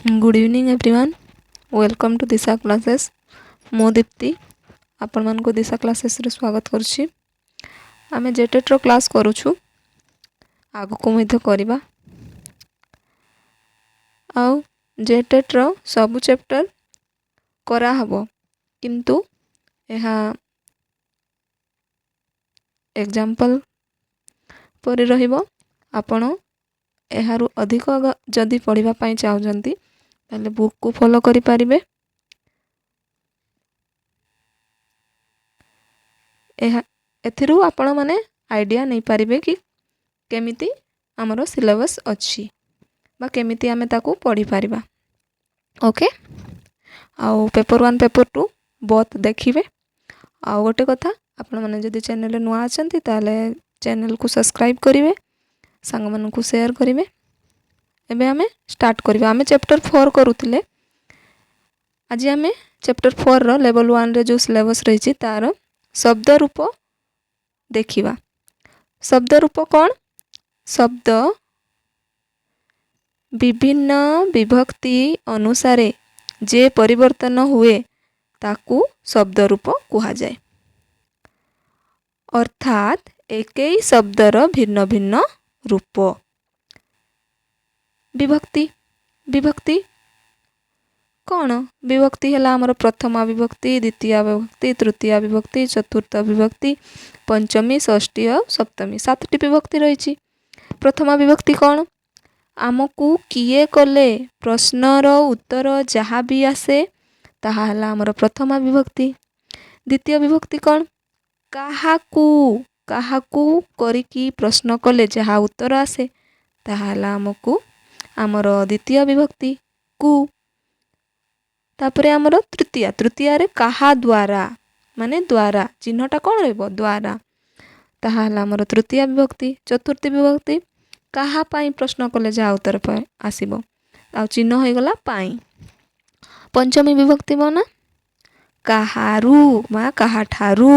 Good evening, everyone. Welcome to Disha Classes. ମୁଁ ଦୀପ୍ତି, ଆପଣମାନଙ୍କୁ ଦିଶା କ୍ଲାସେସ୍ରେ ସ୍ୱାଗତ କରୁଛି। ଆମେ ଜେଟେଟ୍ର କ୍ଲାସ୍ କରୁଛୁ, ଆଗକୁ ମଧ୍ୟ କରିବା। ଆଉ ଜେଟେଟ୍ର ସବୁ ଚାପ୍ଟର କରାହେବ, କିନ୍ତୁ ଏହା ଏକ୍ଜାମ୍ପଲ୍ ପରି ରହିବ। ଆପଣ ଏହାରୁ ଅଧିକ ଯଦି ପଢ଼ିବା ପାଇଁ ଚାହୁଁଛନ୍ତି, ତାହେଲେ ବୁକ୍କୁ ଫଲୋ କରିପାରିବେ। ଏହା ଏଥିରୁ ଆପଣମାନେ ଆଇଡ଼ିଆ ନେଇପାରିବେ କି କେମିତି ଆମର ସିଲେବସ୍ ଅଛି ବା କେମିତି ଆମେ ତାକୁ ପଢ଼ିପାରିବା। ଓକେ, ଆଉ ପେପର୍ 1, ପେପର୍ 2 ବୋଥ୍ ଦେଖିବେ। ଆଉ ଗୋଟେ କଥା, ଆପଣମାନେ ଯଦି ଚ୍ୟାନେଲ୍ରେ ନୂଆ ଅଛନ୍ତି, ତାହେଲେ ଚ୍ୟାନେଲ୍କୁ ସବସ୍କ୍ରାଇବ୍ କରିବେ, ସାଙ୍ଗମାନଙ୍କୁ ସେୟାର କରିବେ। ଏବେ ଆମେ ଷ୍ଟାର୍ଟ କରିବା। ଆମେ ଚାପ୍ଟର 4 କରୁଥିଲେ। ଆଜି ଆମେ ଚାପ୍ଟର 4ର ଲେଭଲ୍ 1ରେ ଯେଉଁ ସିଲେବସ୍ ରହିଛି, ତା'ର ଶବ୍ଦ ରୂପ ଦେଖିବା। ଶବ୍ଦ ରୂପ କ'ଣ? ଶବ୍ଦ ବିଭିନ୍ନ ବିଭକ୍ତି ଅନୁସାରେ ଯେ ପରିବର୍ତ୍ତନ ହୁଏ, ତାକୁ ଶବ୍ଦ ରୂପ କୁହାଯାଏ। ଅର୍ଥାତ୍ ଏକଇ ଶବ୍ଦର ଭିନ୍ନ ଭିନ୍ନ ରୂପ। ବିଭକ୍ତି। ବିଭକ୍ତି କ'ଣ? ବିଭକ୍ତି ହେଲା ଆମର ପ୍ରଥମା ବିଭକ୍ତି, ଦ୍ୱିତୀୟା ବିଭକ୍ତି, ତୃତୀୟା ବିଭକ୍ତି, ଚତୁର୍ଥ ବିଭକ୍ତି, ପଞ୍ଚମୀ, ଷଷ୍ଠୀ ଆଉ ସପ୍ତମୀ। ସାତଟି ବିଭକ୍ତି ରହିଛି। ପ୍ରଥମା ବିଭକ୍ତି କ'ଣ? ଆମକୁ କିଏ କଲେ ପ୍ରଶ୍ନର ଉତ୍ତର ଯାହା ବି ଆସେ, ତାହା ହେଲା ଆମର ପ୍ରଥମା ବିଭକ୍ତି। ଦ୍ୱିତୀୟ ବିଭକ୍ତି କ'ଣ? କାହାକୁ, କାହାକୁ କରିକି ପ୍ରଶ୍ନ କଲେ ଯାହା ଉତ୍ତର ଆସେ, ତାହା ହେଲା ଆମକୁ ଆମର ଦ୍ୱିତୀୟ ବିଭକ୍ତି, କୁ। ତାପରେ ଆମର ତୃତୀୟା। ତୃତୀୟାରେ କାହା ଦ୍ୱାରା, ମାନେ ଦ୍ୱାରା ଚିହ୍ନଟା କ'ଣ ରହିବ? ଦ୍ୱାରା। ତାହା ହେଲା ଆମର ତୃତୀୟା ବିଭକ୍ତି। ଚତୁର୍ଥୀ ବିଭକ୍ତି, କାହା ପାଇଁ ପ୍ରଶ୍ନ କଲେ ଯାହା ଉତ୍ତର ଆସିବ, ଆଉ ଚିହ୍ନ ହୋଇଗଲା ପାଇଁ। ପଞ୍ଚମୀ ବିଭକ୍ତି ମାନେ କାହାରୁ ବା କାହାଠାରୁ,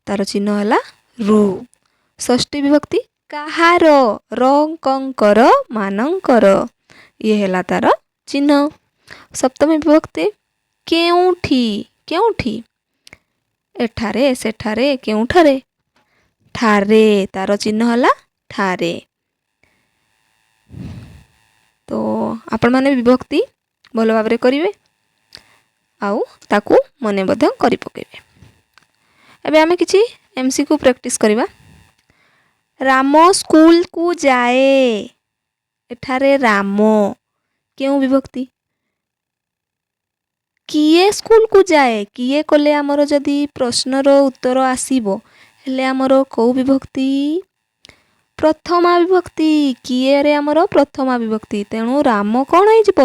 ତାର ଚିହ୍ନ ହେଲା ରୁ। ଷଷ୍ଠୀ ବିଭକ୍ତି କାହାର, ରଙ୍କର, ମାନଙ୍କର, ଇଏ ହେଲା ତାର ଚିହ୍ନ। ସପ୍ତମୀ ବିଭକ୍ତି କେଉଁଠି, କେଉଁଠି, ଏଠାରେ, ସେଠାରେ, କେଉଁଠାରେ, ଠାରେ, ତାର ଚିହ୍ନ ହେଲା ଠାରେ। ତ ଆପଣମାନେ ବିଭକ୍ତି ଭଲ ଭାବରେ କରିବେ ଆଉ ତାକୁ ମନେ ମଧ୍ୟ କରି ପକାଇବେ। ଏବେ ଆମେ କିଛି ଏମ୍ସିକ୍ୟୁ ପ୍ରାକ୍ଟିସ୍ କରିବା। ରାମ ସ୍କୁଲକୁ ଯାଏ। ଏଠାରେ ରାମ କେଉଁ ବିଭକ୍ତି? କିଏ ସ୍କୁଲକୁ ଯାଏ? କିଏ କଲେ ଆମର ଯଦି ପ୍ରଶ୍ନର ଉତ୍ତର ଆସିବ, ହେଲେ ଆମର କେଉଁ ବିଭକ୍ତି? ପ୍ରଥମା ବିଭକ୍ତି। କିଏରେ ଆମର ପ୍ରଥମା ବିଭକ୍ତି। ତେଣୁ ରାମ କ'ଣ ହେଇଯିବ?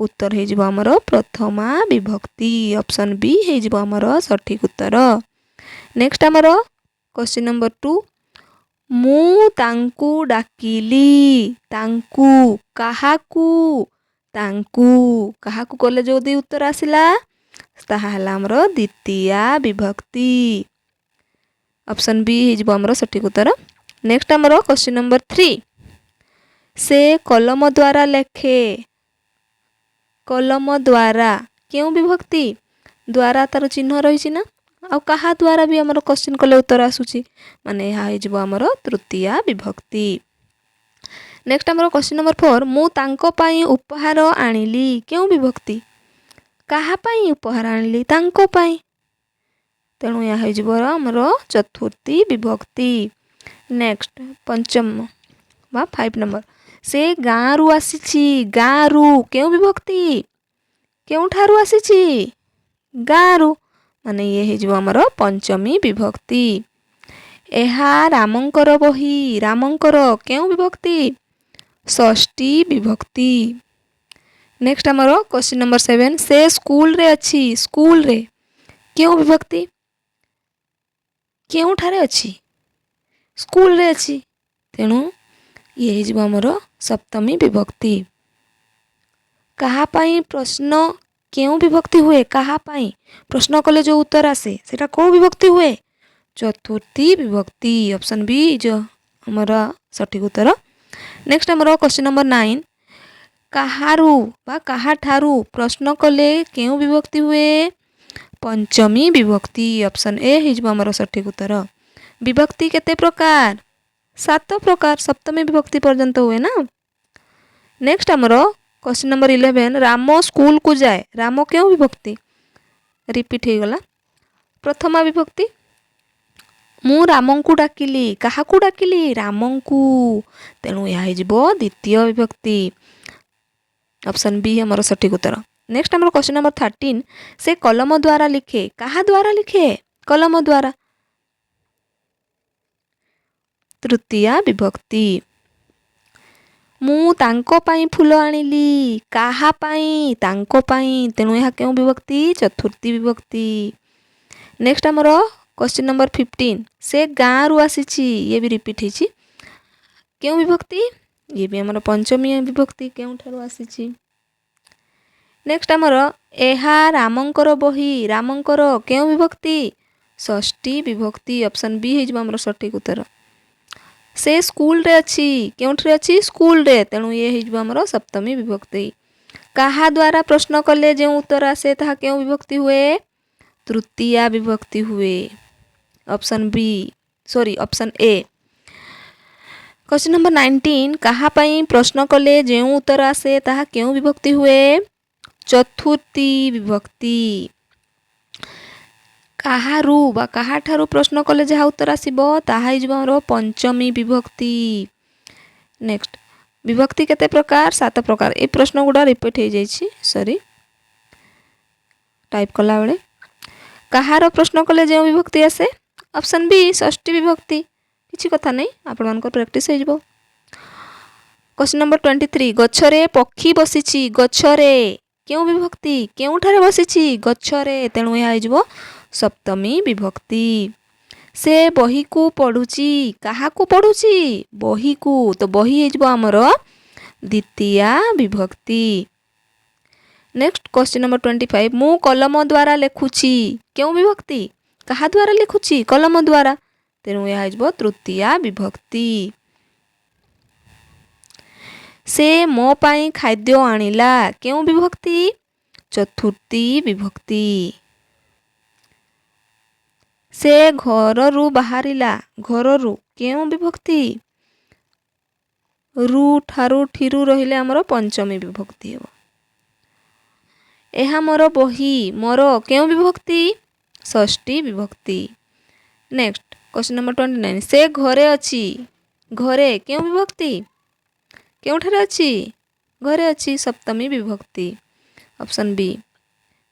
ଉତ୍ତର ହେଇଯିବ ଆମର ପ୍ରଥମା ବିଭକ୍ତି। ଅପସନ୍ ବି ହେଇଯିବ ଆମର ସଠିକ୍ ଉତ୍ତର। ନେକ୍ସଟ ଆମର କ୍ୱେଶ୍ଚିନ୍ ନମ୍ବର 2। ମୁଁ ତାଙ୍କୁ ଡାକିଲି। ତାଙ୍କୁ, କାହାକୁ? ତାଙ୍କୁ, କାହାକୁ କଲେ ଯଦି ଉତ୍ତର ଆସିଲା, ତାହା ହେଲା ଆମର ଦ୍ୱିତୀୟା ବିଭକ୍ତି। ଅପସନ୍ ବି ହେଇଯିବ ଆମର ସଠିକ୍ ଉତ୍ତର। ନେକ୍ସଟ ଆମର କ୍ୱେଶ୍ଚିନ୍ ନମ୍ବର 3। ସେ କଲମ ଦ୍ୱାରା ଲେଖେ। କଲମ ଦ୍ୱାରା କେଉଁ ବିଭକ୍ତି? ଦ୍ୱାରା ତାର ଚିହ୍ନ ରହିଛି ନା? ଆଉ କାହା ଦ୍ୱାରା ବି ଆମର କ୍ୱେଶ୍ଚିନ୍ କଲେ ଉତ୍ତର ଆସୁଛି, ମାନେ ଏହା ହେଇଯିବ ଆମର ତୃତୀୟା ବିଭକ୍ତି। ନେକ୍ସଟ ଆମର କ୍ୱେଶ୍ଚିନ୍ ନମ୍ବର 4। ମୁଁ ତାଙ୍କ ପାଇଁ ଉପହାର ଆଣିଲି। କେଉଁ ବିଭକ୍ତି? କାହା ପାଇଁ ଉପହାର ଆଣିଲି? ତାଙ୍କ ପାଇଁ। ତେଣୁ ଏହା ହେଇଯିବ ଆମର ଚତୁର୍ଥୀ ବିଭକ୍ତି। ନେକ୍ସଟ ପଞ୍ଚମ ବା 5 ନମ୍ବର। ସେ ଗାଁରୁ ଆସିଛି। ଗାଁରୁ କେଉଁ ବିଭକ୍ତି? କେଉଁଠାରୁ ଆସିଛି? ଗାଁରୁ, ମାନେ ଇଏ ହେଇଯିବ ଆମର ପଞ୍ଚମୀ ବିଭକ୍ତି। ଏହା ରାମଙ୍କର ବହି। ରାମଙ୍କର କେଉଁ ବିଭକ୍ତି? ଷଷ୍ଠୀ ବିଭକ୍ତି। ନେକ୍ସଟ ଆମର କ୍ୱେଶ୍ଚିନ୍ ନମ୍ବର 7। ସେ ସ୍କୁଲରେ ଅଛି। ସ୍କୁଲରେ କେଉଁ ବିଭକ୍ତି? କେଉଁଠାରେ ଅଛି? ସ୍କୁଲରେ ଅଛି। ତେଣୁ ଇଏ ହେଇଯିବ ଆମର ସପ୍ତମୀ ବିଭକ୍ତି। କାହା ପାଇଁ ପ୍ରଶ୍ନ କେଉଁ ବିଭକ୍ତି ହୁଏ? କାହା ପାଇଁ ପ୍ରଶ୍ନ କଲେ ଯେଉଁ ଉତ୍ତର ଆସେ, ସେଇଟା କେଉଁ ବିଭକ୍ତି ହୁଏ? ଚତୁର୍ଥୀ ବିଭକ୍ତି। ଅପସନ୍ ବି ଯେଉଁ ଆମର ସଠିକ୍ ଉତ୍ତର। ନେକ୍ସଟ ଆମର କ୍ୱେଶ୍ଚିନ୍ ନମ୍ବର 9। କାହାରୁ ବା କାହାଠାରୁ ପ୍ରଶ୍ନ କଲେ କେଉଁ ବିଭକ୍ତି ହୁଏ? ପଞ୍ଚମୀ ବିଭକ୍ତି। ଅପସନ୍ ଏ ହେଇଯିବ ଆମର ସଠିକ୍ ଉତ୍ତର। ବିଭକ୍ତି କେତେ ପ୍ରକାର? ସାତ ପ୍ରକାର, ସପ୍ତମୀ ବିଭକ୍ତି ପର୍ଯ୍ୟନ୍ତ ହୁଏ ନା। ନେକ୍ସଟ ଆମର କ୍ୱେଶ୍ଚିନ୍ ନମ୍ବର 11, ରାମ ସ୍କୁଲକୁ ଯାଏ। ରାମ କେଉଁ ବିଭକ୍ତି? ରିପିଟ୍ ହେଇଗଲା, ପ୍ରଥମା ବିଭକ୍ତି। ମୁଁ ରାମଙ୍କୁ ଡାକିଲି। କାହାକୁ ଡାକିଲି? ରାମଙ୍କୁ। ତେଣୁ ଏହା ହେଇଯିବ ଦ୍ୱିତୀୟ ବିଭକ୍ତି। ଅପସନ୍ ବି ଆମର ସଠିକ୍ ଉତ୍ତର। ନେକ୍ସଟ ଆମର କ୍ୱେଶ୍ଚିନ୍ ନମ୍ବର 13, ସେ କଲମ ଦ୍ୱାରା ଲିଖେ। କାହା ଦ୍ୱାରା ଲିଖେ? କଲମ ଦ୍ୱାରା, ତୃତୀୟା ବିଭକ୍ତି। ମୁଁ ତାଙ୍କ ପାଇଁ ଫୁଲ ଆଣିଲି। କାହା ପାଇଁ? ତାଙ୍କ ପାଇଁ। ତେଣୁ ଏହା କେଉଁ ବିଭକ୍ତି? ଚତୁର୍ଥୀ ବିଭକ୍ତି। ନେକ୍ସଟ ଆମର କ୍ୱେଶ୍ଚିନ୍ ନମ୍ବର 15, ସେ ଗାଁରୁ ଆସିଛି। ଇଏ ବି ରିପିଟ୍ ହେଇଛି। କେଉଁ ବିଭକ୍ତି? ଇଏ ବି ଆମର ପଞ୍ଚମୀ ବିଭକ୍ତି, କେଉଁଠାରୁ ଆସିଛି। ନେକ୍ସଟ ଆମର ଏହା ରାମଙ୍କର ବହି। ରାମଙ୍କର କେଉଁ ବିଭକ୍ତି? ଷଷ୍ଠୀ ବିଭକ୍ତି। ଅପସନ୍ ବି ହେଇଯିବ ଆମର ସଠିକ୍ ଉତ୍ତର। ସେ ସ୍କୁଲରେ ଅଛି। କେଉଁଥିରେ ଅଛି? ସ୍କୁଲରେ। ତେଣୁ ଇଏ ହେଇଯିବ ଆମର ସପ୍ତମୀ ବିଭକ୍ତି। କାହା ଦ୍ୱାରା ପ୍ରଶ୍ନ କଲେ ଯେଉଁ ଉତ୍ତର ଆସେ, ତାହା କେଉଁ ବିଭକ୍ତି ହୁଏ? ତୃତୀୟା ବିଭକ୍ତି ହୁଏ। Option B, sorry, option A. Question number 19, କାହା ପାଇଁ ପ୍ରଶ୍ନ କଲେ ଯେଉଁ ଉତ୍ତର ଆସେ, ତାହା କେଉଁ ବିଭକ୍ତି ହୁଏ? ଚତୁର୍ଥୀ ବିଭକ୍ତି। କାହାରୁ ବା କାହାଠାରୁ ପ୍ରଶ୍ନ କଲେ ଯାହା ଉତ୍ତର ଆସିବ, ତାହା ହେଇଯିବ ଆମର ପଞ୍ଚମୀ ବିଭକ୍ତି। ନେକ୍ସଟ, ବିଭକ୍ତି କେତେ ପ୍ରକାର? ସାତ ପ୍ରକାର। ଏଇ ପ୍ରଶ୍ନ ଗୁଡ଼ା ରିପିଟ୍ ହେଇଯାଇଛି, ସରି, ଟାଇପ୍ କଲାବେଳେ। କାହାର ପ୍ରଶ୍ନ କଲେ ଯେଉଁ ବିଭକ୍ତି ଆସେ? ଅପସନ୍ ବି, ଷଷ୍ଠୀ ବିଭକ୍ତି। କିଛି କଥା ନାହିଁ, ଆପଣମାନଙ୍କର ପ୍ରାକ୍ଟିସ୍ ହେଇଯିବ। କ୍ୱେଶ୍ଚିନ୍ ନମ୍ବର 23, ଗଛରେ ପକ୍ଷୀ ବସିଛି। ଗଛରେ କେଉଁ ବିଭକ୍ତି? କେଉଁଠାରେ ବସିଛି? ଗଛରେ। ତେଣୁ ଏହା ହେଇଯିବ ସପ୍ତମୀ ବିଭକ୍ତି। ସେ ବହିକୁ ପଢ଼ୁଛି। କାହାକୁ ପଢ଼ୁଛି? ବହିକୁ। ତ ବହି ହେଇଯିବ ଆମର ଦ୍ୱିତୀୟା ବିଭକ୍ତି। ନେକ୍ସଟ କ୍ୱେଶ୍ଚିନ୍ ନମ୍ବର 25, ମୁଁ କଲମ ଦ୍ୱାରା ଲେଖୁଛି। କେଉଁ ବିଭକ୍ତି? କାହା ଦ୍ୱାରା ଲେଖୁଛି? କଲମ ଦ୍ୱାରା। ତେଣୁ ଏହା ହେଇଯିବ ତୃତୀୟା ବିଭକ୍ତି। ସେ ମୋ ପାଇଁ ଖାଦ୍ୟ ଆଣିଲା। କେଉଁ ବିଭକ୍ତି? ଚତୁର୍ଥୀ ବିଭକ୍ତି। ସେ ଘରରୁ ବାହାରିଲା। ଘରରୁ କେଉଁ ବିଭକ୍ତି? ରୁ, ଠାରୁ, ଠିରୁ ରହିଲେ ଆମର ପଞ୍ଚମୀ ବିଭକ୍ତି ହେବ। ଏହା ମୋର ବହି। ମୋର କେଉଁ ବିଭକ୍ତି? ଷଷ୍ଠୀ ବିଭକ୍ତି। ନେକ୍ସଟ କ୍ୱେଶ୍ଚିନ୍ ନମ୍ବର 29, ସେ ଘରେ ଅଛି। ଘରେ କେଉଁ ବିଭକ୍ତି? କେଉଁଠାରେ ଅଛି? ଘରେ ଅଛି, ସପ୍ତମୀ ବିଭକ୍ତି, ଅପସନ୍ ବି।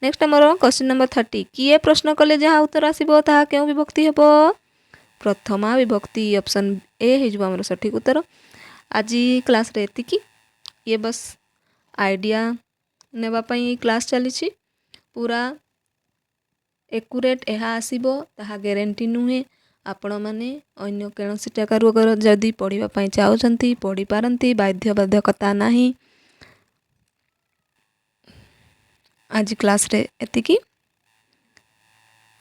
ନେକ୍ସଟ ଆମର କ୍ୱେଶ୍ଚିନ୍ ନମ୍ବର 30, କିଏ ପ୍ରଶ୍ନ କଲେ ଯାହା ଉତ୍ତର ଆସିବ, ତାହା କେଉଁ ବିଭକ୍ତି ହେବ? ପ୍ରଥମା ବିଭକ୍ତି। ଅପସନ୍ ଏ ହେଇଯିବ ଆମର ସଠିକ୍ ଉତ୍ତର। ଆଜି କ୍ଲାସ୍ରେ ଏତିକି। ଇଏ ବସ୍ ଆଇଡ଼ିଆ ନେବା ପାଇଁ କ୍ଲାସ୍ ଚାଲିଛି। ପୁରା ଏକୁରେଟ୍ ଏହା ଆସିବ, ତାହା ଗ୍ୟାରେଣ୍ଟି ନୁହେଁ। ଆପଣମାନେ ଅନ୍ୟ କୌଣସି ଜାଗାରୁ ଯଦି ପଢ଼ିବା ପାଇଁ ଚାହୁଁଛନ୍ତି, ପଢ଼ିପାରନ୍ତି, ବାଧ୍ୟବାଧକତା ନାହିଁ। ଆଜି କ୍ଲାସ୍ରେ ଏତିକି।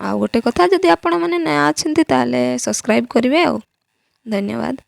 ଆଉ ଗୋଟେ କଥା, ଯଦି ଆପଣମାନେ ନୂଆ ଅଛନ୍ତି, ତାହେଲେ ସବସ୍କ୍ରାଇବ୍ କରିବେ ଆଉ। ଧନ୍ୟବାଦ।